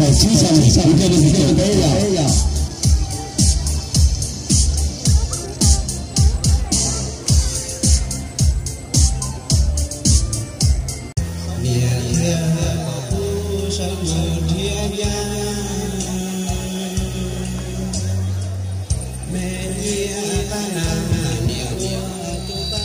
Tsib xyoos, tsib xyoos, ib pliag li kuv tuaj rau peb yom. Niam thiab kuv sawv ntxov thiab yaj, me niam tab nas niam ua tus tab.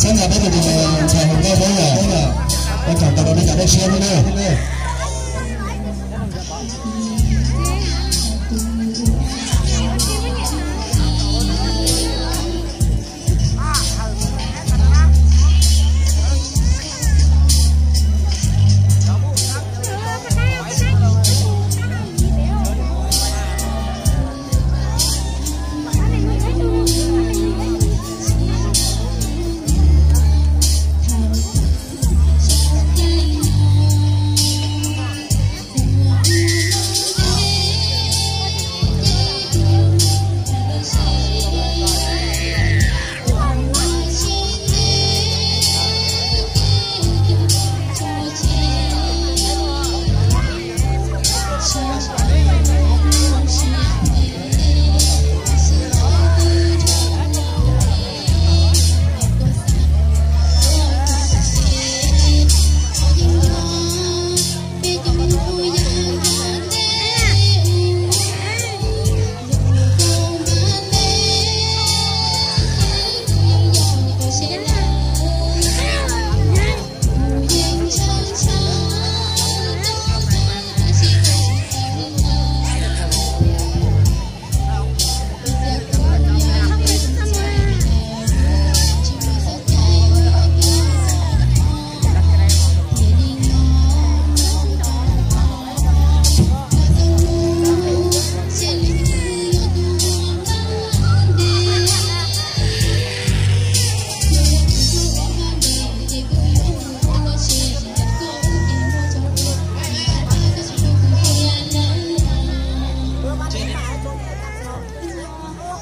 Txhawb nqa peb tus ntxhais hluas nkauj Hmoob yom, ua tsaug ntau rau nej cov dej siab thiab na.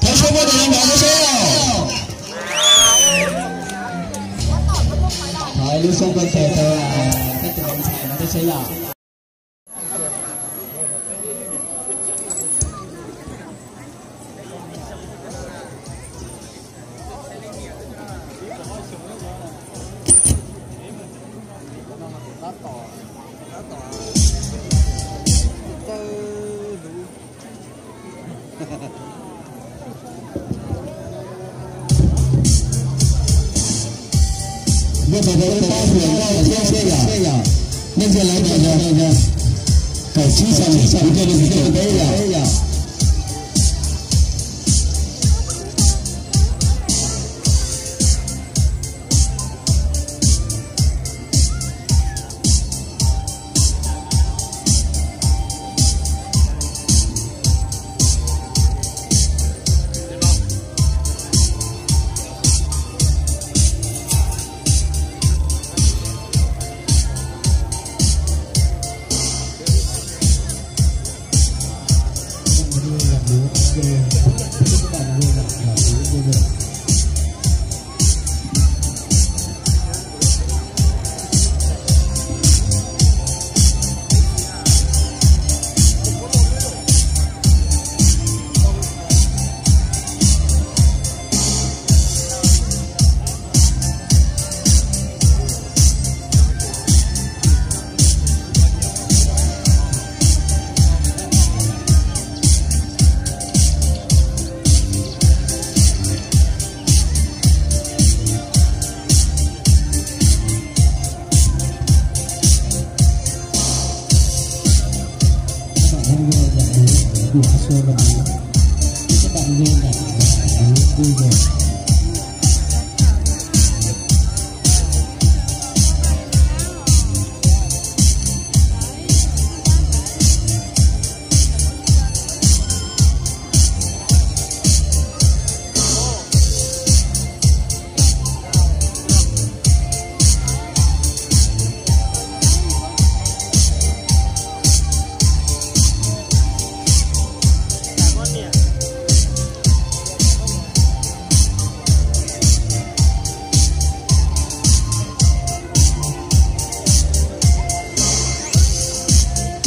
Thov suav muaj tus yuav nrov tib si os. Thov ib lub suab npau taws rau tus ntxhais no tib si yom. Yog tus pab hluas nkauj thiab seb yom, nej ntsia lawv ntawm no, kaum tsib xyoo kuv coj nej mus teb yom.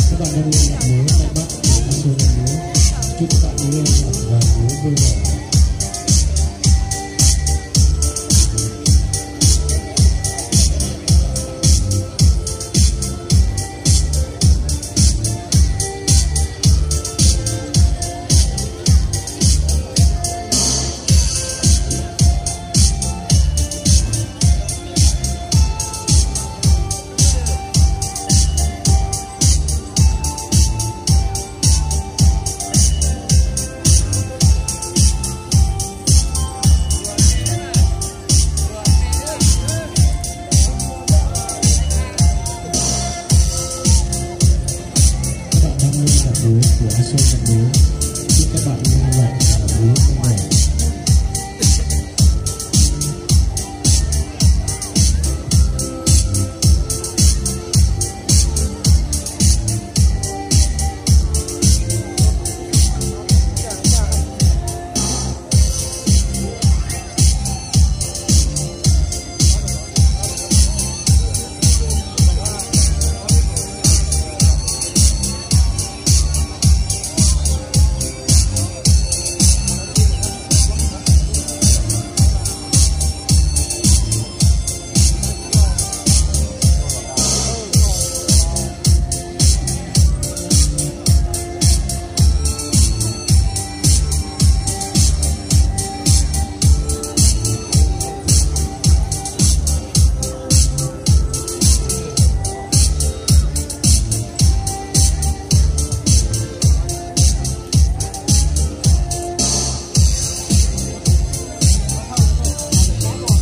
Các bạn đang nghe nhạc múa tại Bắc, để ăn sâu nhạc múa. Chúc các bạn nghe nhạc và múa vui vẻ. Các bạn đang nghe nhạc múa của Aso nhạc múa. Chúc các bạn nghe nhạc và múa vui vẻ.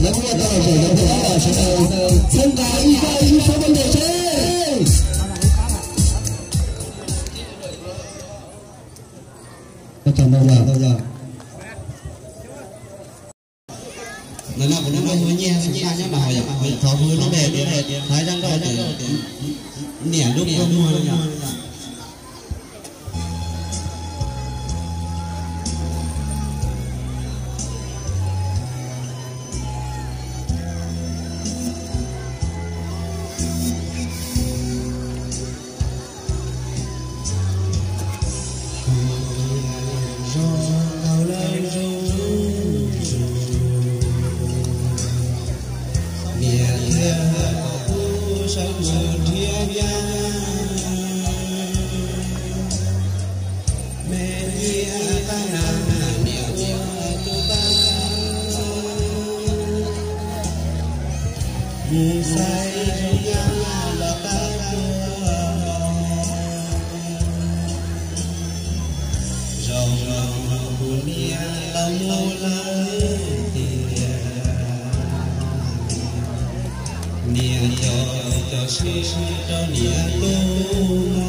Lawv kuj yog tau los zaum yog tau los sawv daws txhawb nqa ib zaj ib suab pab ntawd seb. Ntawm no kuv lub npe hu Nyiaj Xeem Naj nyob Naj Hauv yom, thov hu lub npe tias Thaib Zaj Nkauj tias Niam Lub Kua Muag no yom. Niam thiab kuv sawv mus nrhiav nyab. mus lawm tiag. Niam yog cov siab rau niam tub no,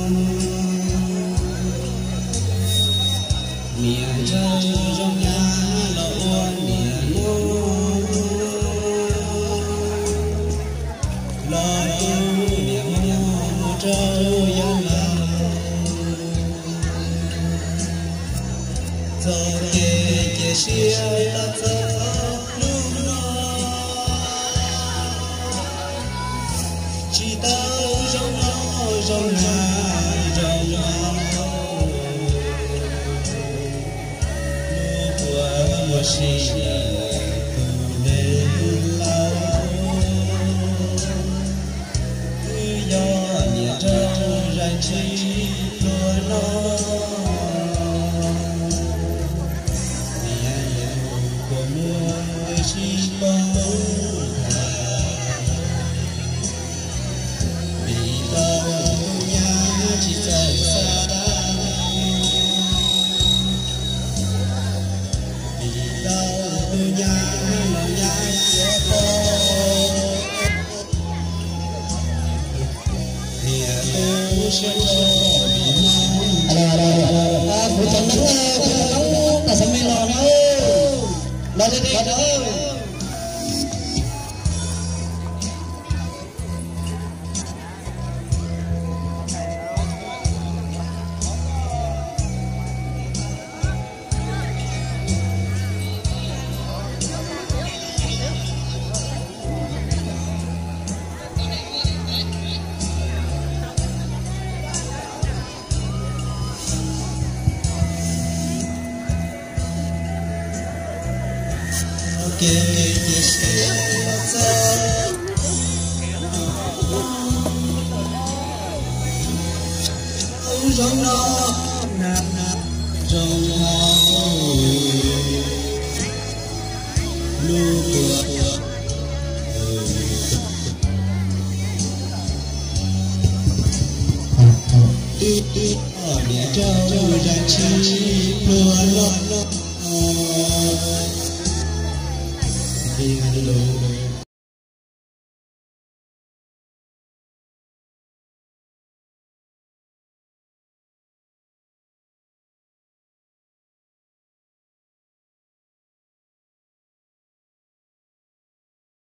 niam ntshaw zoo nyab los ua niam no, los tu niam muab mus rau yawg laus. Txoj kev cia siab los txog hnub no, tsis tau zoo noj zoo hnav zoo nyob, hnub puas muaj si lawm tus neeg laus. Twb yog niam raug zais ntshis pluag no, niam yau kua muag sib poob nthav, vim tau tus nyab tsis txawj xav, vim tau tus nyab los nyab cia poob. Niam tu siab rau vim Hmoob. Kuv cov Hmoob, kuv cov Hmoob tas xav me los na, los tiag tiag. Kev cia siab los txog hnub zoo no, zoo no, lub tuam twb niam raug zais ntshis pluag no, niam lus